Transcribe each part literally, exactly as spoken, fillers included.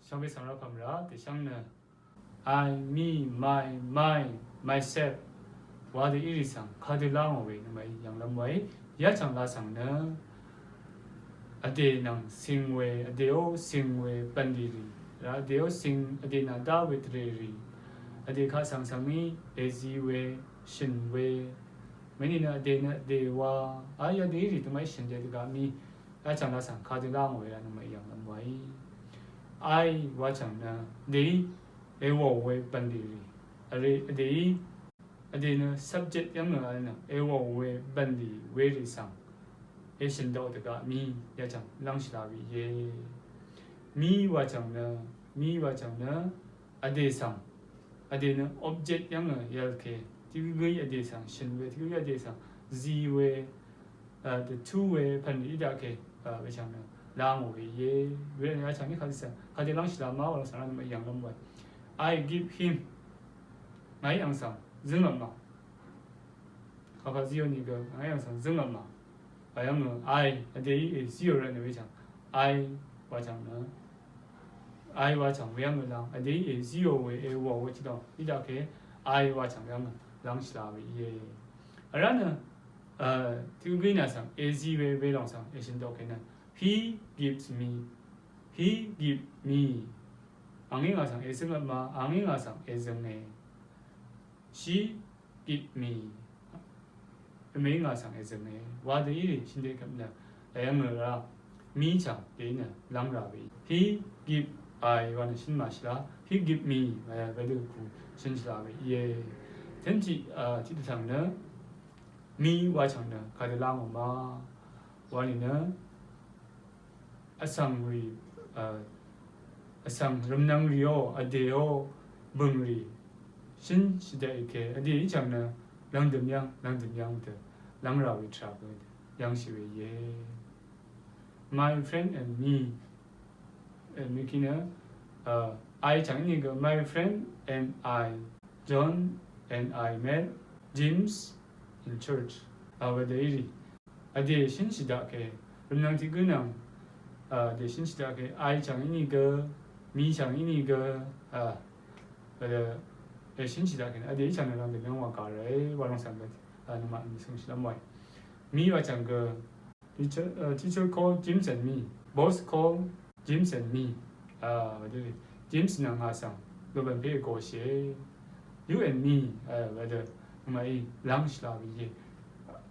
Shvngbe svng rvpv̀m rá dvshv́ng nø I, me, my, mine, myself wa dø írì svng kadø lá ngò we nø màí yv̀nglv́m waí. Yachv̀ng la svng nø vdè nvng sing we, vdèó sing we bv̀nlì rì, ra vdèó sing, vdè nvng dá we dvrè rì, vdè kaq svng svng í èzi we, shø̀n we, mèní nø vdè nø vdè wa, a yadø írì dø màí shø̀n dè dvgaq mì. Yachv̀ng la svng kadø lá ngò we ra nø màí yv̀nglv́m waí. I wa chv̀ng nø vdèí èwò we bv̀nlì rì, vdèí, vdèí nø subject yv́ng nø vl nø èwò we bv̀nlì werì svng èshø̀n daq dvgaq mì yachv̀ng lv́ngshì la we íe. Me wa chv̀ng nø, me wa chv̀ng nø vdè svng, vdè nø object yv́ng nø yvl ke, tiq gǿí vdè svng shø̀n we, tiq gǿí vdè svng zi we, a, dvtú we pv̀n í daqke, a, wechv̀ng nø lá ngò we íe. Wervtnø yachv̀ng í kadø svng kadø lv́ngshì la ma wa lv́ng svng rá nø màí yv̀nglv́m waí. I give him. Ngàí ang svng zǿngvp ma. Kàkà zíò nìgø ngàí ang svng zǿngvp ma. Wàyv́ng nø I vdèí èzíò rvtnø wechv̀ng I wa chv̀ng nø, I wa chv̀ng weyv́ng nø lv́ng vdèí èzíò we èwò we tiqdòng í daqke I wa chv̀ng weyv́ng nø lv́ngshì la we íe. Vrá nø, a, tiq gǿí nà svng èzi we welòng svng èshø̀n daqke nø he gives me, he give me. Angí ngà svng èzǿngvp ma, angí ngà svng èzø̀nge. She give me. Vmèí ngà svng èzø̀nge wa dø írì shø̀n dè kvp nø èyv́ng nø rá me chv̀ng dèí nø lv́ng rà we. He give I wa nø shø̀n màshì la, he give me wa ya wedø ku shø̀nshì la we íe. Tø̄n tiq, a, tiq dvtv̀ng nø me wa chv̀ng nø kadø lá ngò ma wa nìnø vsvng rì, a, vsvng rvmnvng rìó, vdèó, bø̀ng rì shø̀n shvdaq í ke, vdè í chv̀ng nø lv́ngdø̀m yv́ng, lv́ngdø̀m yv́ng dø lv́ng rà we tvrà bø yv́ngshì we íe. My friend and me. E, mìkí nø, a, I chv̀ng ínìgø my friend and I, John and I met James in church. A, wedø írì vdè shø̀nshì daqke, rvmnvng tiq gǿ nvng, a, vdè shø̀nshì daqke, I chv̀ng ínìgø, me chv̀ng ínìgø, a, wedø, e, shø̀nshì daqke, vdè í chv̀ng nø lv́ngdø̀m yv́ng wa gà ràe, wa lòng svng gø, a, nøngmaq nø mvsøngshì lv́m wae. Me wa chv̀ng gø, teacher, a, teacher call James and me. Boss call James and me. A, wedø, James nvng ngà svng lobv̀n pè ègòshìe. You and me, a, wedø, màí lv́ngshì la we íe.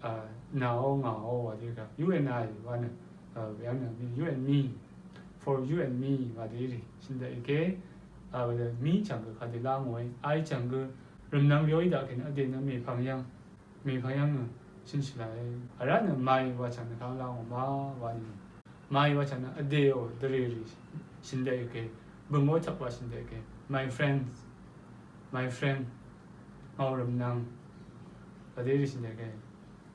A, nàó ngàó wa dø gà. You and I wa nø, a, weyv́ng nø me, you and me. For you and me wa dø írì shø̀n daq í ke. A, wedø, me chv̀ng gø kadø lá ngòe. I chv̀ng gø rvmnvng rìó í daqke nø vdè nø mèpvng yv́ng. Mèpvng yv́ng nø shø̀nshì làe. Vrá nø my wa chv̀ng nø kà lá ngò ma wa nì. My wa chv̀ng nø vdèò dvrèrì shø̀n dèò ke. Bø̀ngó chvp wa shø̀n dèò ke. My friends. My friend. Ngàò rv̀mnvng. Vdèrì shø̀n dèò ke.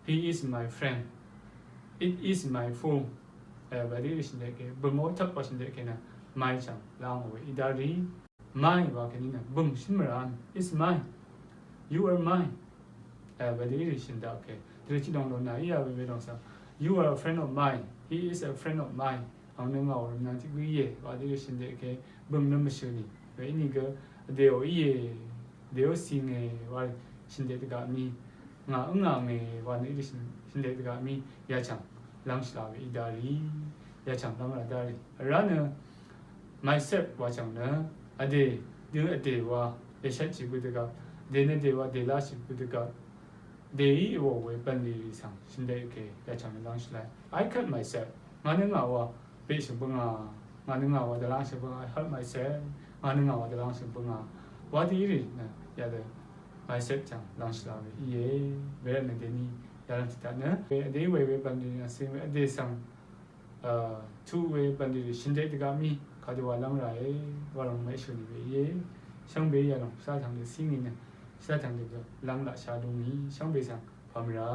He is my friend. It is my phone. E, vdèrì shø̀n dèò ke. Bø̀ngó chvp wa shø̀n dèò ke nø my chv̀ng lá ngò we í dá rì. My wa kèní nø bø̀ng shø̀n mvrà. It's mine. You are mine. E, wedø írì shø̀n daqke. Dvrè tiqdòng lò nà í ya we wedòng svng. You are a friend of mine. He is a friend of mine. Ang nø ngàò rvmnvng tiq gǿ íe wa dø írì shø̀n daqke. Bø̀ng nø mvshø̀ nì. Wenìgø vdèò íe. Vdèò singe wa shø̀n daq dvgaq mì. Ngà ǿngà ngè wa nø írì shø̀n, shø̀n daq dvgaq mì. Yachv̀ng lv́ngshì la we í dá rì. Yachv̀ng lv́ng la dá rì. Vrá nø myself wa chv̀ng nø vdè, dø vdè wa èshvtshì bø dvgvp, dènø dè wa dèlashì bø dvgvp, dèí èwò we bv̀nlì rì svng shø̀n daq ke yachv̀ng nø lv́ngshì la. I cut myself. Ngà nø ngà wa beqshø̀ng bøngà. Ngà nø ngà wa dvlv́ngshø̀ng bøngà. I hurt myself. Ngà nø ngà wa dvlv́ngshø̀ng bøngà. Wa dø írì nø yadø myself chv̀ng lv́ngshì la we íe. Wervtnø dèní yalv́ng tiq taq nø vdèí we we bv̀nlì rì svng we vdè svng a, tuq we bv̀nlì rì shø̀n daq dvgaq mì kadø wa lv́ng ràe, wa lòng mèshø̀ nì we íe. Shvngbe yalòng shvlá tvng dø cíngì nø, shvlá tvng dø lv́ng laqsha lú mì, shvngbe svng pv̀m rà.